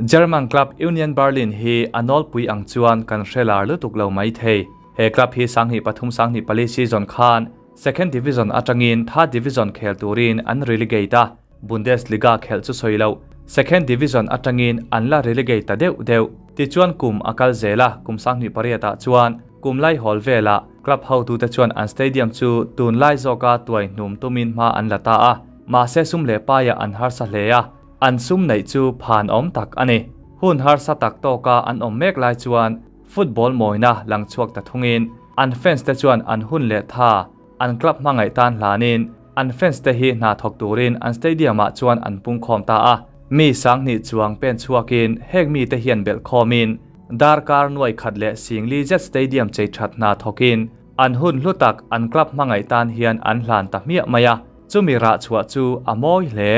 German club Union Berlin hi a nawlpui ang chuan kan hre lar lutuk lo mai thei. He club hi 2003 24 season khan Second Division atangin Third Division khel turin an relegate a, Bundesliga khelh chu sawi loh, Second Division atangin an la relegate ta deuh deuh. Tichuan kum a kal zel a, kum 2008 ah chuan kum laihawl velah club hotute chuan an stadium chu tunlai zawka tuai hnum tumin hma an la ta a, mahse sum leh paiah an harsa hle a, an sum neih chu phan awm tak a ni. Hun harsa tak tawka an awm mek lai chuan football mawina lang chhuak ta thungin an fans te chuan an hun leh tha an club hmangaih tan hlanin an fans te hi hna thawk turin an stadium ah chuan an pungkhawm ta a. Mi 2000 chuang pen chhuakin heng mite hian belh khawmin darkar nuai khat leh singli zet stadium chei that hna thawkin an hun hlu tak an club hmangaih tan hian an hlan ta hmiah mai a. Chumi rah chhuah chu a mawi hle.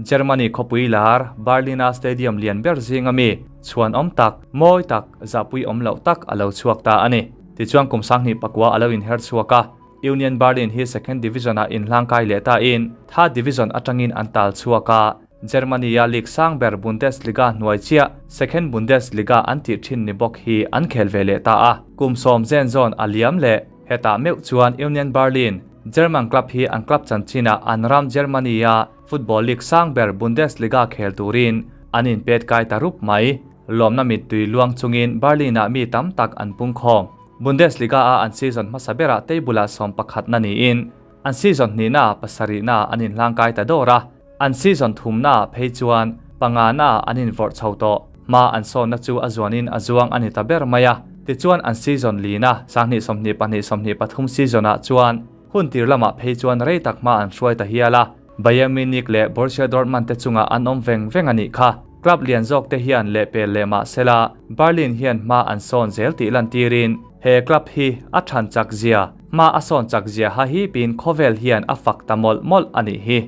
Germany khawpui lar Berlin-a stadium lian ber zinga mi chhuan awm tak, mawi tak, zahpui awm loh tak a lo chhuak ta a ni. Tichuan kum 2009 a lo inher chhuak a, Union Berlin hi second division-ah inhlangkai leh tain third division atangin an tal chhuak a, Germany-a league sang ber Bundesliga hnuai chiah second Bundesliga an tih thin ni bawk hi an khel ve leh ta a. Kum 10 zen zawn a liam leh hetah meuh chuan Union Berlin, German club hi an club chanchinah an ram Germany-a football league sang ber Bundesliga khel turin an inpet kai ta rup mai. Lawmna mittui luang chungin Berlin-ah mi tam tak an pungkhawm. Bundesliga-a an season hmasa berah table-ah 11 na niin an season hnihnaah pasarihnaah an inhlangkai ta dawr a. An season thumnaah phei chuan panganaah an invawrh chho tawh. Hma an sawnna chu a zuanin a zuang a ni ta ber mai a. Tichuan an season lina 2022 23 season-ah chuan hun tir lamah phei chuan rei tak hma an hruai ta hial a. Bayern Munich leh Borussia Dortmund te chungah an awm veng veng a nih kha. Club lian zawk te hian lehpel leh mah sela Berlin hian hma an sawn zel tih lantirin he club hi a than chak zia, hma a sawn chak zia ha hipin khawvel hian a fak ta mawlh mawlh a nih hi.